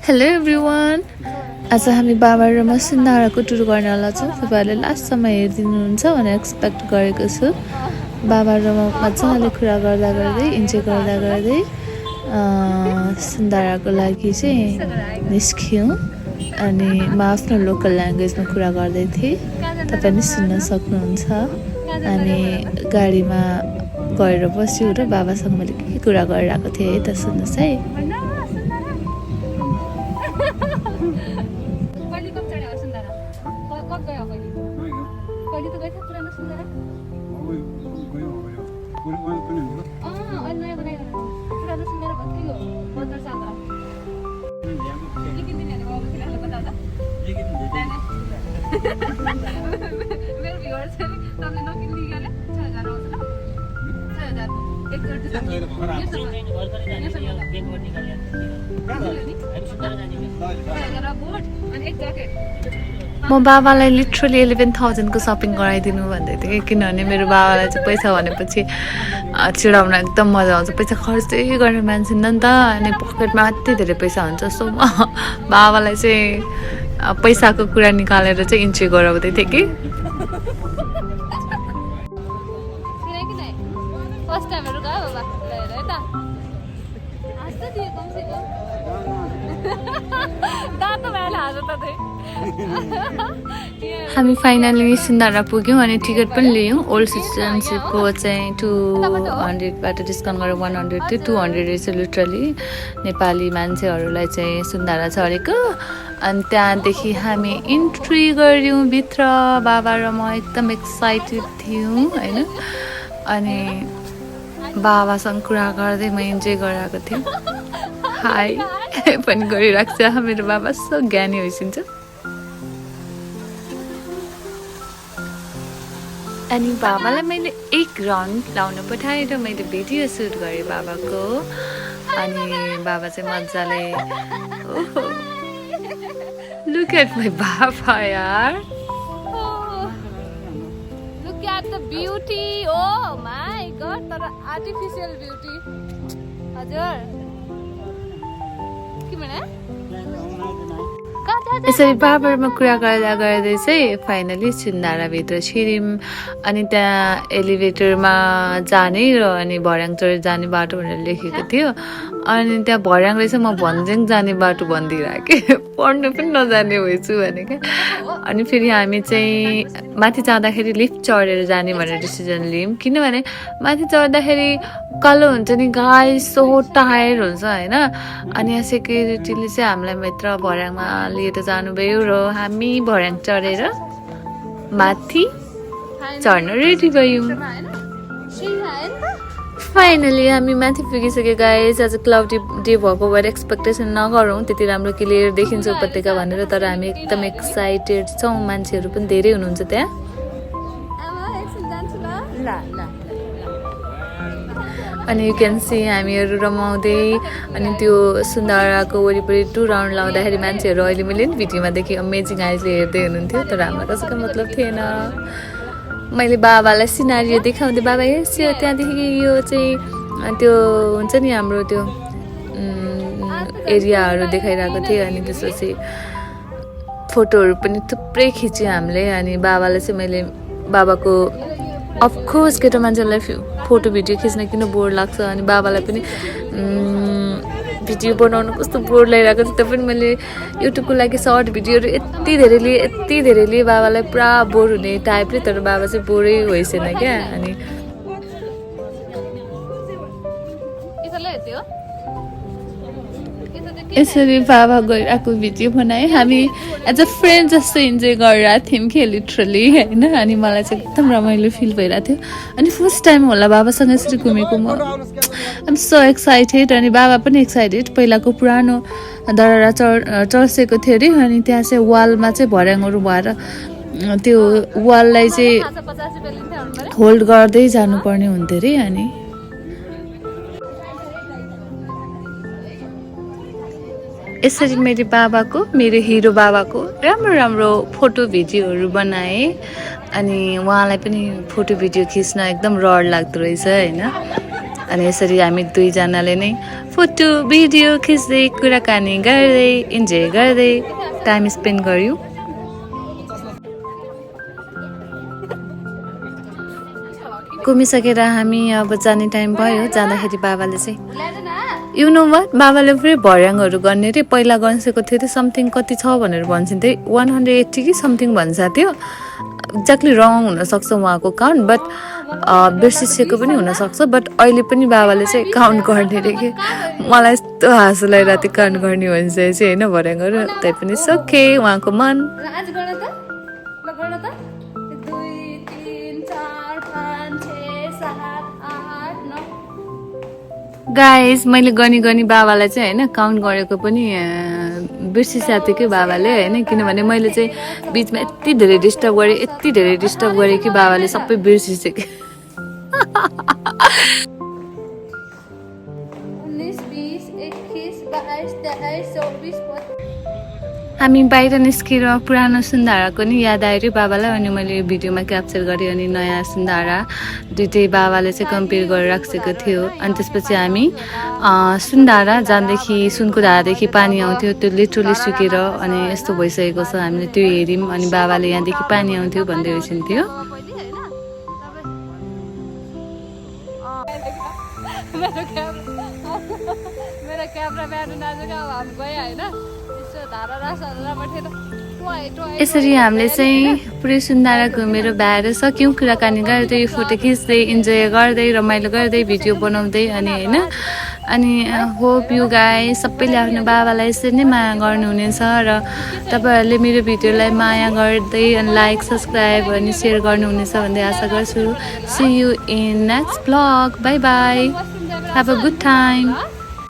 Hello everyone आज हामी बाबा र म सुन्दाराको टुर गर्नला छौँ तपाईहरुले लास्ट समय हेर्दिनुहुन्छ भनेर एक्सपेक्ट गरेको छु बाबा र म मजाले कुरा गर्दा गर्दै इन्जोय गर्दा गर्दै सुन्दाराको लागि चाहिँ निस्क्यौं अनि म आफ्नो लोकल ल्याङ्ग्वेजमा कुरा गर्दै थिएँ तपाईले सुन्न सक्नुहुन्छ अनि गाडीमा गएर बस्यौं र बाबासँग मैले के कुरा गरिरहेको थिएँ है त सुन्नुस् है म बाबालाई लिटरली 11,000 को शपिङ गराइदिनु भन्दै थिएँ किनभने मेरो बाबालाई चाहिँ पैसा भनेपछि चिडाउन एकदम मजा आउँछ पैसा खर्चै गर्ने मान्छे नि त अनि पकेटमा यति धेरै पैसा हुन्छ सो म बाबालाई चाहिँ पैसाको कुरा निकालेर चाहिँ इन्जोय गराउँदै थिएँ कि हामी फाइनली सुन्दारा पुग्यौं अनि टिकट पनि लियौं ओल्ड सिटिजनशिपको चाहिँ 200 बाट डिस्काउन्ट गरेर 100 थियो 200 रहेछ लिटरली नेपाली मान्छेहरूलाई चाहिँ सुन्दारा झरेको अनि त्यहाँदेखि हामी इन्ट्री गर्यौं भित्र बाबा र म एकदम एक्साइटेड थियौं हैन अनि बाबासँग कुरा गर्दै म इन्जोय गराएको थिएँ हाई पनि गरिरहेको छ मेरो बाबा सो ज्ञानी होइसिन्छ अनि बाबालाई मैले एक राउन्ड लाउन पठाएँ र मैले भिडियो सुट गरेँ बाबाको अनि बाबा चाहिँ मजाले लुक एट माई बाबा यार look at the beauty oh my god तर आर्टिफिशियल ब्युटी हजुर के भने यसरी बाबामा कुरा गर्दा गर्दै चाहिँ फाइनली सुन्दाराभित्र छिर्यौं अनि त्यहाँ एलिभेटरमा जाने र अनि भर्याङचोर जाने बाटो भनेर लेखेको थियो अनि त्यहाँ भर्याङ रहेछ म भन्ज्याङ जाने बाटो भनिदिरहेँ पढ्नु पनि नजाने भएछु भने क्या अनि फेरि हामी चाहिँ माथि जाँदाखेरि लिफ्ट चढेर जाने भनेर डिसिजन लियौँ किनभने माथि चढ्दाखेरि कालो हुन्छ नि गाई सो टायर हुन्छ होइन अनि यहाँ सेक्युरिटीले चाहिँ हामीलाई मात्र भर्याङमा लिएर जानुभयो र हामी भर्याङ चढेर माथि चढ्न रेडी भयौँ फाइनली हामी माथि पुगिसक्यो गाइस आज क्लाउडी डे भएको भएर एक्सपेक्टेसन नगरौँ त्यति राम्रो क्लियर देखिन्छ उपत्यका भनेर तर हामी एकदम एक्साइटेड छौँ मान्छेहरू पनि धेरै हुनुहुन्छ त्यहाँ अनि यु क्यान सी हामीहरू रमाउँदै अनि त्यो सुन्दाराको वरिपरि 2 राउन्ड लाउँदाखेरि मान्छेहरू अहिले मैले भिडियोमा देखेँ अमेजिङ आइजले हेर्दै हुनुहुन्थ्यो तर हामीलाई कसैको मतलब थिएन मैले बाबालाई सिनारियो देखाउँदै बाबा हेर्छु त्यहाँदेखि यो चाहिँ त्यो हुन्छ नि हाम्रो त्यो एरियाहरू देखाइरहेको थियो अनि त्यसपछि फोटोहरू पनि थुप्रै खिच्यौँ हामीले अनि बाबालाई चाहिँ मैले बाबाको अफकोर्स केटा मान्छेलाई फोटो भिडियो खिच्न किन बोर लाग्छ अनि बाबालाई पनि भिडियो बनाउनु कस्तो बोर लागिरहेको थियो त पनि मैले युट्युबको लागि सर्ट भिडियोहरू यति धेरै लिए बाबालाई पुरा बोर हुने टाइपले तर बाबा चाहिँ बोरै होइसेन क्या अनि यसरी बाबा गइरहेको भिडियो बनाएँ हामी एज अ फ्रेन्ड जस्तो इन्जोय गरिरहेको थियौँ कि लिटरली होइन अनि मलाई चाहिँ एकदम रमाइलो फिल भइरहेको थियो अनि फर्स्ट टाइम होला बाबासँग यसरी घुमेको म आइम सो एक्साइटेड अनि बाबा पनि एक्साइटेड पहिलाको पुरानो दररा चर्सेको थियो अरे अनि त्यहाँ चाहिँ वालमा चाहिँ भर्याङहरू भएर त्यो वाललाई चाहिँ होल्ड गर्दै जानुपर्ने हुन्थ्यो अरे अनि यसरी मैले बाबाको मेरो हिरो बाबाको राम्रो फोटो भिडियोहरू बनाएँ अनि उहाँलाई पनि फोटो भिडियो खिच्न एकदम रड लाग्दो रहेछ हैन अनि यसरी हामी दुईजनाले नै फोटो भिडियो खिच्दै कुराकानी गर्दै इन्जोय गर्दै टाइम स्पेन्ड गर्यौँ। घुमिसकेर हामी अब जाने टाइम भयो। जाँदाखेरि बाबाले चाहिँ यु नो वाट, बाबाले पुरै भर्याङहरू गर्ने रे। पहिला गन्सेको थियो अरे समथिङ कति छ भनेर भन्छन् त्यही 180 कि समथिङ भन्छ थियो। एक्ज्याक्टली रङ हुनसक्छ उहाँको काउन्ट, बट बिर्सिसकेको पनि हुनसक्छ। बट अहिले पनि बाबाले चाहिँ काउन्ट गर्ने रे कि। मलाई यस्तो हाँसो लागिरहेको थियो काउन्ट गर्ने भनिसकेपछि होइन भर्याङहरू। तै पनि सोखे उहाँको मन। गाइस मैले गनी गनी बाबालाई चाहिँ होइन काउन्ट गरेको पनि बिर्सिसकेको थियो कि बाबाले होइन, किनभने मैले चाहिँ बिचमा यति धेरै डिस्टर्ब गरेँ कि बाबाले सबै बिर्सिसक्यो। हामी बाहिर निस्केर पुरानो सुन्धाराको नि याद आयो रे बाबालाई। अनि मैले यो भिडियोमा क्याप्चर गरेँ। अनि नयाँ सुन्धारा दुइटै बाबाले चाहिँ कम्पेयर गरेर राखेको थियो। अनि त्यसपछि हामी सुन्धारा जहाँदेखि सुनको धारादेखि पानी आउँथ्यो त्यो लिटरली सुकेर अनि यस्तो भइसकेको छ। हामीले त्यो हेऱ्यौँ अनि बाबाले यहाँदेखि पानी आउँथ्यो भन्दै हुन्थ्यो। मेरो क्यामेराम्यान नाजुक अब हामी गयो होइन, यसो धारा रासहरू राम्रो थिएन। यसरी हामीले चाहिँ पुरै सुन्धारा घुमेर भ्याएर सक्यौँ। कुराकानी गर्दै फोटो खिच्दै इन्जोय गर्दै रमाइलो गर्दै भिडियो बनाउँदै अनि होइन। अनि होप यु गाइस सबैले आफ्नो बाबालाई यसरी नै माया गर्नुहुनेछ र तपाईँहरूले मेरो भिडियोलाई माया गर्दै अनि लाइक सब्सक्राइब अनि सेयर गर्नुहुनेछ भन्ने आशा गर्छु। See you in next blog. Bye bye, have a good time.